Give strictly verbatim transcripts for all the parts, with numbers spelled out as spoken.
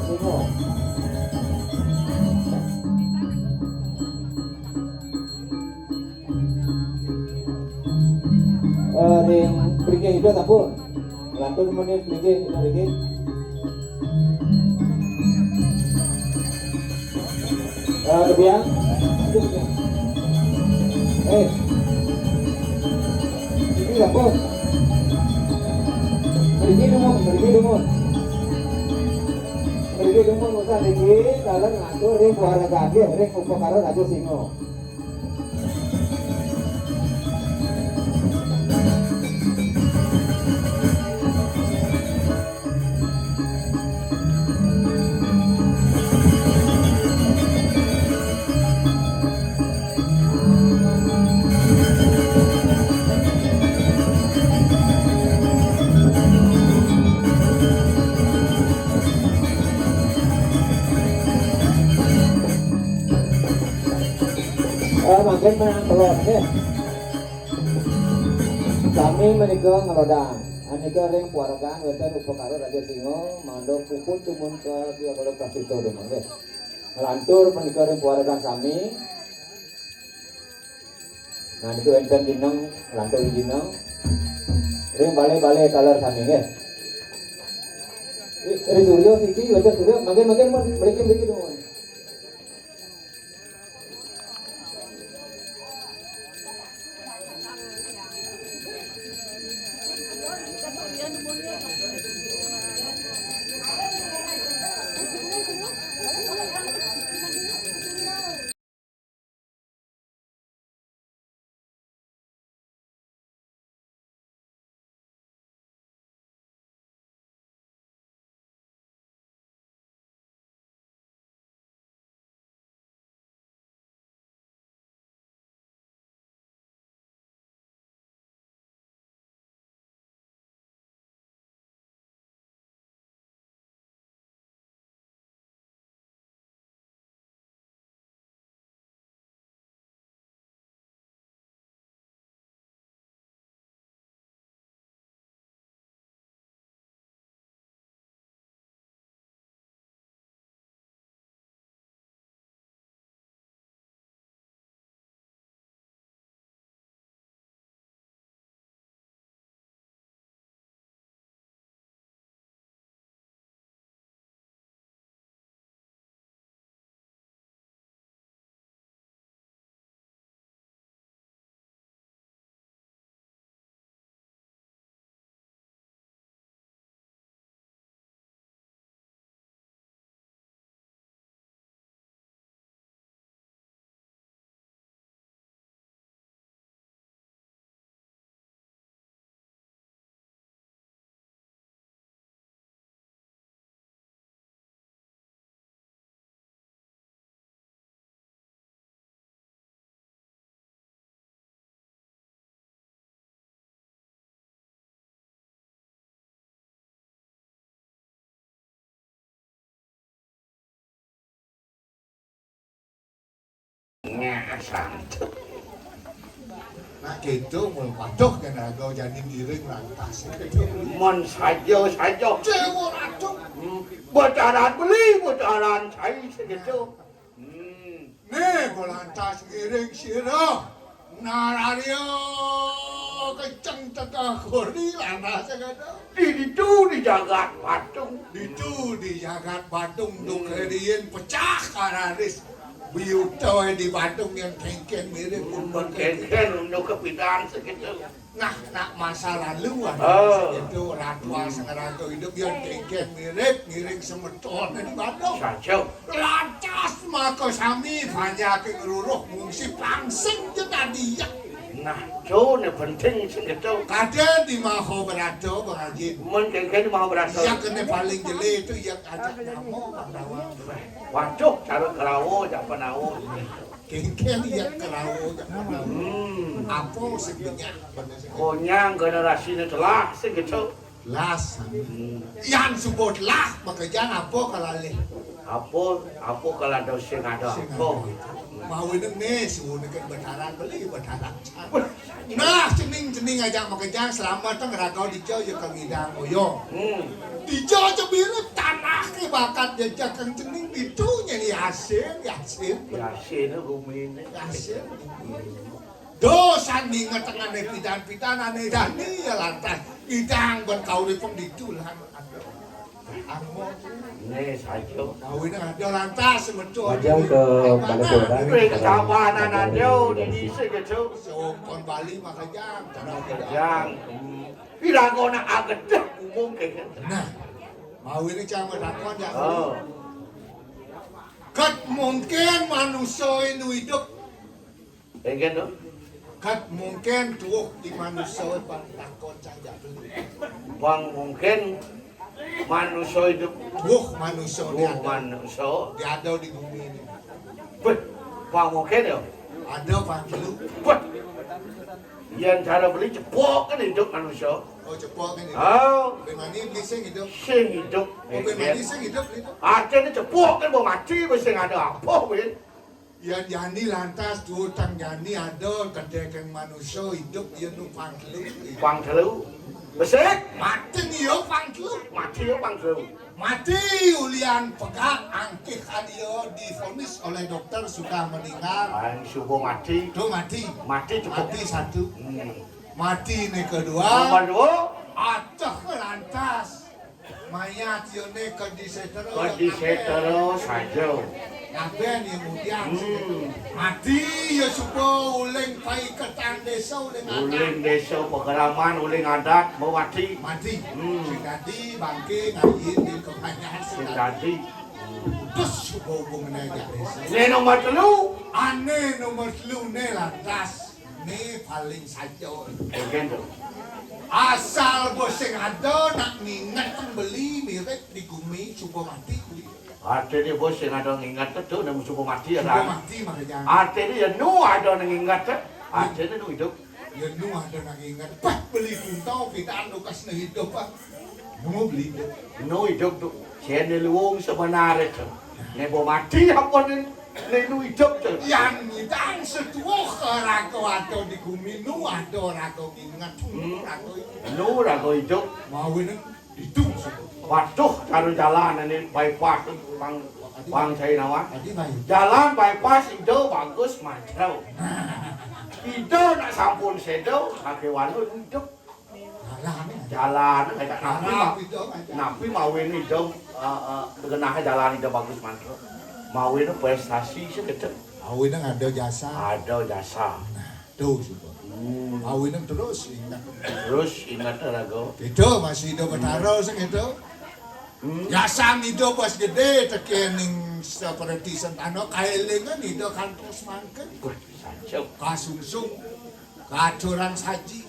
Singo. Eh, ring mriki Ida sampun. Lantur menit mriki, Ida mriki. Eh, kebiang. Eh. Ini sampun. Mriki dumun, mriki dumun. Mriki dumun usan niki, taler lantur ring Kuaragan, ring upakara Raja Singa. Eh, mangkin menang telon, nggih. Sami menika ngelodang. Anika ring Kuaragan wenten upakara Raja Singa, mandha puput dumun ka Griya Balok Prasita dumun, nggih. Nglantur menika ring Kuaragan sami. Nah, niku wenten jineng, nglantur jineng. Ring bale-bale taler sami, nggih. Ri, Ri Surya siki, wenten Surya, mangkin-mangkin pun mriki-mriki dumun. Ngasang. Nak gitu, mun waduh, kena go jani ngiring lantas gitu. Mun saja, saja. Cewek aduh. Hmm. Bocaran beli, bocaran cai segitu. Hmm. Nih, lantas ngiring sira. Nararia kenceng teka kuri lantas segitu. Di ditu di jagat Badung. Ditu di jagat Badung, hmm, duk riin pecah kararis. Biuta di Badung yang kengken mirip. Hmm, kengken untuk kepidan segitu. Nah, nak masa lalu ada, oh, segitu, ratuan, hmm, sengaraga hidup yang kengken mirip ngiring semeton di Badung. Saja. Lantas maka sami banyak ngeruruh ngungsi pangsing je tadi ya. Nah, tu ne penting sing gitu. Kada di Maha Berada, Bang Haji. Mun kengken di Maha Berada. Iya kena paling jele itu, iya ajak nama Bang Dawang. Waduh, cara kerawo, jak penawo. Kengken iya kerawo, jak penawo. Hmm. Apa sing banyak? Konyang generasi ne telah sing gitu. Las. Hmm. Yang sebut lah, makanya apa kalalih? Apa, apa kalau ada sing ada apa? Mawinan né suwun ké Betaran beli Betaran. Nah, cening-cening ajak makejang, slamet teng raga dija ya kang idang moyo. Hmm. Dija aja mirip tanah ké bakat jejak kang cening ditu nyén Yasin, Yasin. Yasin guminé. Yasin. Dosan nginget tengané pidan-pidan ané dani ya lantas idang ben kauripeng ditu lan. Aduh. Né saja. Kawin ada lantas metu. Majang ke mana saudara? Wis kawanan ada di desa gitu. Songkon Bali makejang. Makejang. Hmm. Piraga nak agedeh umum kayak gitu. Nah. Mawine cang takon ya. Oh. Kat mungkin manusia nu hidup. Engken to? Kat mungkin tuh di manusia pan takon cang jadul. Bang mungkin manusia hidup. Tuh manusia ini Tuh ada. Manusia. Dia ada di bumi ini. Beh, bang mungkin ya? Ada bang lu. Beh. Yang cara beli cepok kan hidup manusia. Oh, cepok kan hidup. Oh. Bemani beli sing hidup. Sing hidup. Oh, bemani sing hidup hidup. Artinya cepok kan mau mati, mesti ada apa, Win? Ya, jani lantas tuh tang jani ada kedekeng manusia hidup ya nu pang telu. Pang telu. Besik. Mati nih yo pang telu. Mati yo pang telu. Mati ulian pegak angkih adio divonis oleh dokter sudah meninggal. Aing subuh mati. Tuh mati. Mati cukup. Mati satu. Hmm. Mati nih kedua. Nomor dua. Ateh lantas. Mayat yo ne ke disetero. Ke disetero saja. Ngaben ya mudian. Hmm. Mati ya supo uling pai ketang desa uling adat. Uling desa pegeraman uling adat mau mati. Mati. Hmm. Sing dadi bangke ngayin di kebanyakan sing dadi. Terus supo hubungannya aja desa. Ne nomor telu. Ane nomor telu ne lantas. Né paling saja. Enten to. Asal bos sing ada nak nginget beli mirip di gumi suba mati kuwi. Artine bos sing ada nginget to nang suba mati ya. Suba mati makanya. Artine ya nu ada nang nginget. Artine nu hidup. Ya nu ada nang nginget. Pas beli kuntau kita anu kas hidup, Pak. Nu beli hidup. Nu hidup to. Sene luwung sebenare to. Nek mbok mati apa nen, nen nu idup to? Yang ngidang setuwuh raga ada di gumi nu ada raga nginget. Hmm. Raga idup. Nu raga idup. Mau ini hidup. Waduh, karo jalan ini bypass pang, pang Jainawan. Tadi baik. Jalan bypass itu bagus, Mas. Itu nak sampun sedo, kake wanu hidup. Jalan, jalan, kayak napi mah, napi mawin itu, eh, eh, genahnya jalan itu bagus mantul. Mawin prestasi sih gitu. Mawin ada jasa. Ada jasa. Nah, tuh juga. Hmm. Mawin terus ingat. Terus ingat lagu. Itu masih hidup betara sih gitu. Hmm. Jasa hidup pas gede tekening seperti sentano kaelingan itu kan terus mangken. Wah, sancep. Kasungsung. Katurang saji.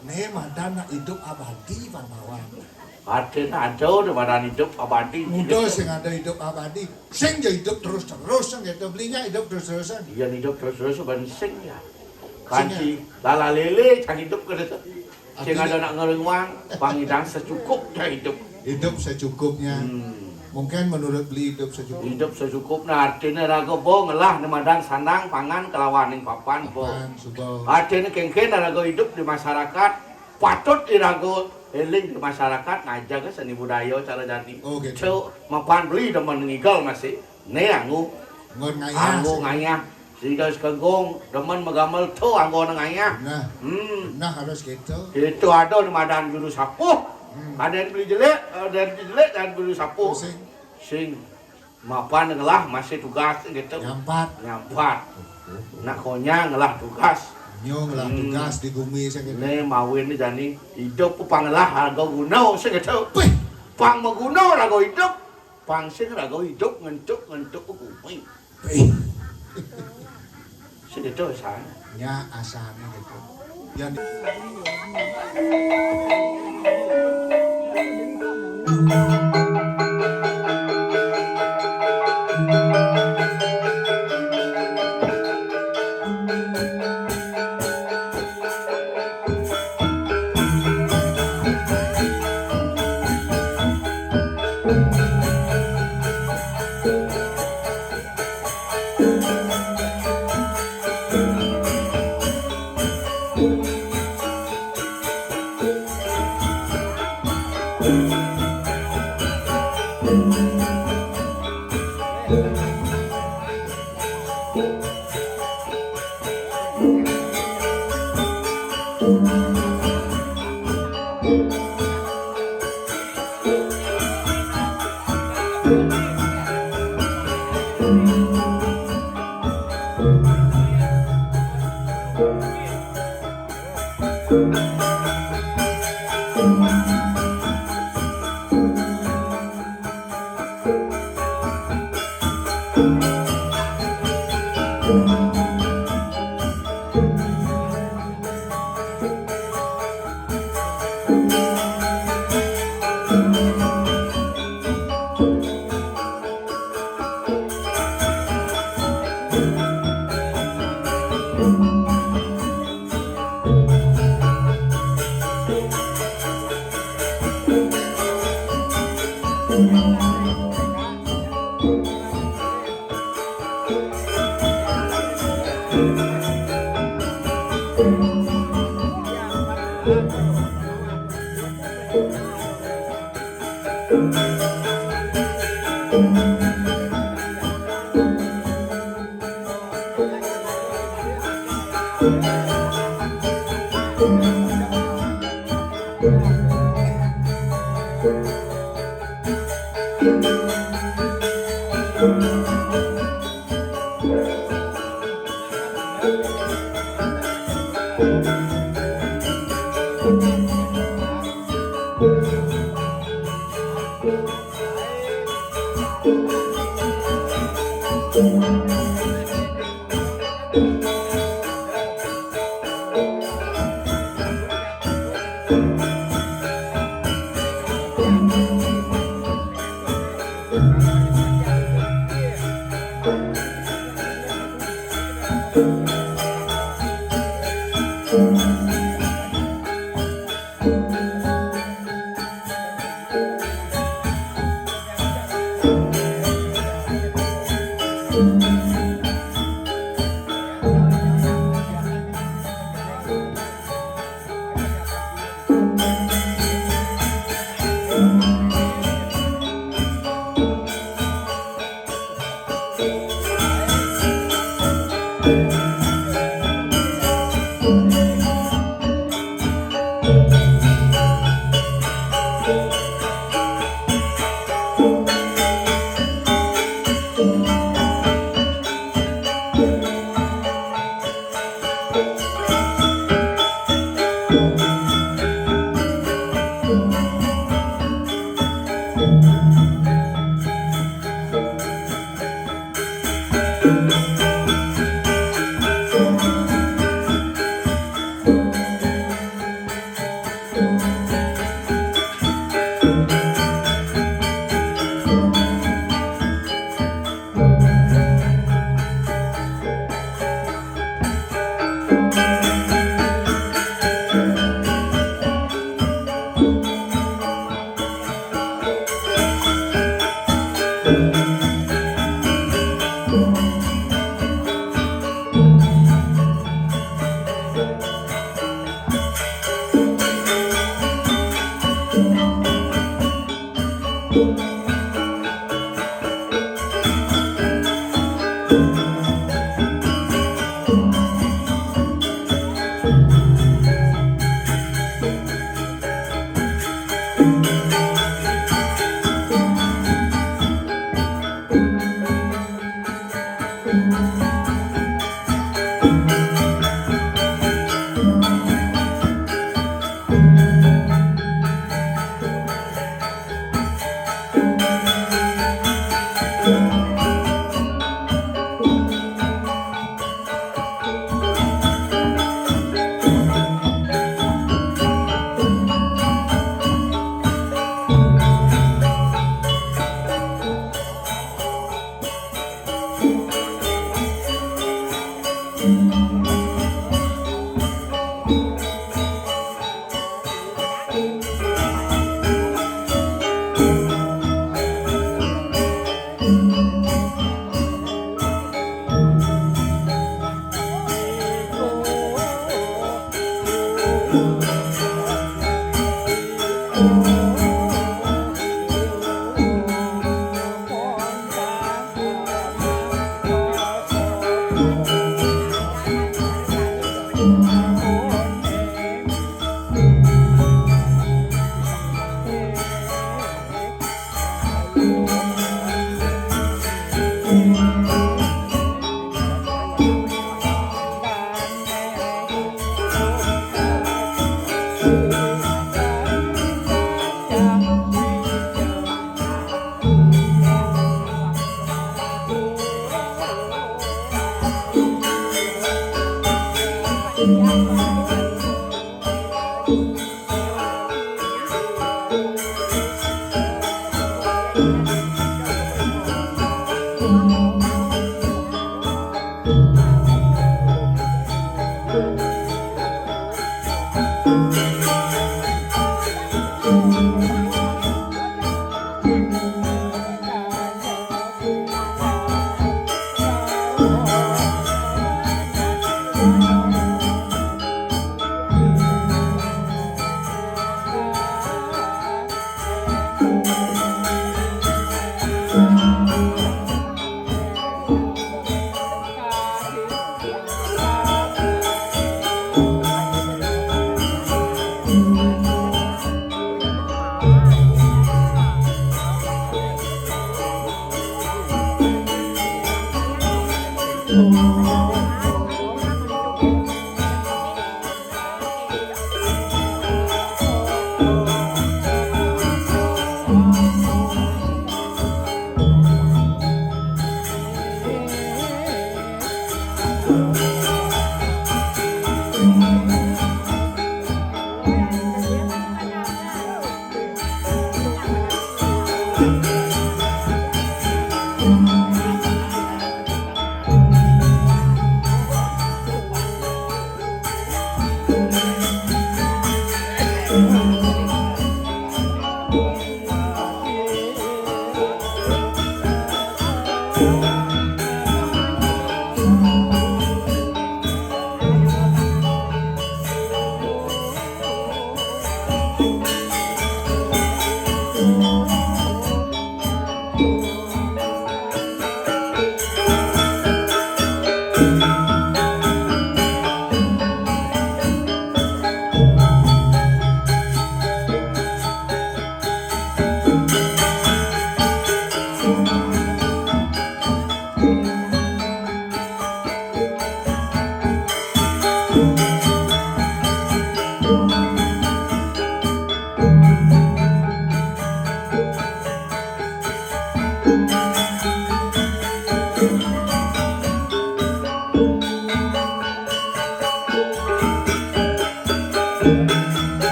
Né madan nak idup abadi, Pandawa. Artine ada né madan idup abadi. Muda sing ada idup abadi. Sing ya idup terus-terus sing gitu. Belinya idup terus-terusan. Iya, idup terus-terus ben sing ya. Kanti lala lele kan idup kene. Sing ada nak ngeruang, pangidang secukup ya idup. Hidup secukupnya. Hmm. Mungkin menurut beli hidup secukupnya. Hidup secukupnya artine raga bo ngelah né madan sandang pangan kelawan ning papan bo. Papan, suba. Artine kengken raga hidup di masyarakat, patut iraga eling di masyarakat ngajaga seni budaya cara jadi. Oh, gitu. So, mapan beli demen ngigel masih. Né anggo. Anggo ngayah. Anggo ngayah. Sida sekegong demen megamel to anggone ngayah. Nah. Hmm. Nah, harus gitu. Itu ada di madan juru sapuh. Hmm. Ada yang beli jelek, ada yang beli jelek dan juru sapuh. Pusing. Sing mapan ngelah masih tugas gitu. Nyampat. Nyampat. Nak konya ngelah tugas. Nyo ngelah tugas di gumi sing gitu. Né mawin jani hidup pangelah raga guna sing gitu. Pih. Pang maguna raga hidup. Pang sing raga hidup ngentuk-ngentuk gumi. Ih. Sing gitu, San. Nya asane gitu. Yang di-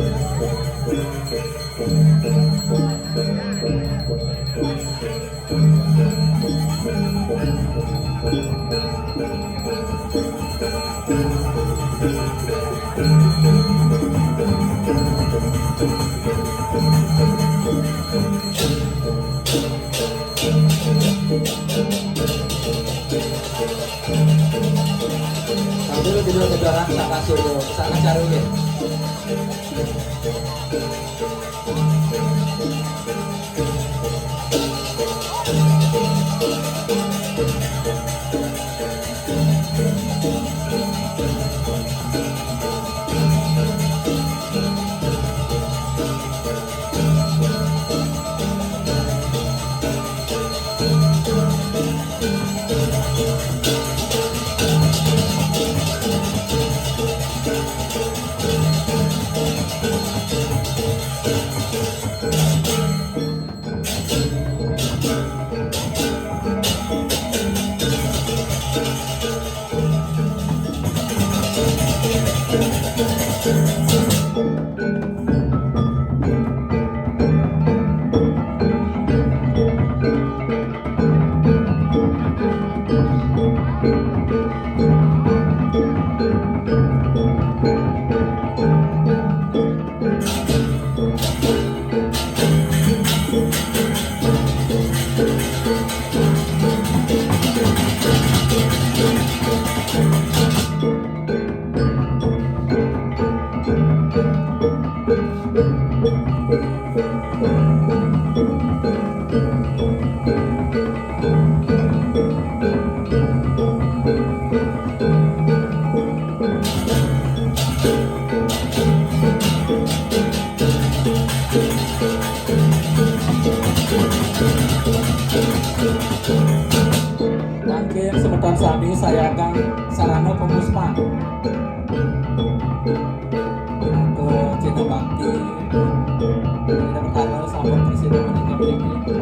Sambil tidak sejarah, sana suruh, sana cari. Mangkin semeton sami sayangang sarana pamuspan. Atau cita bakti. Ida betara sampun presida menika mriki.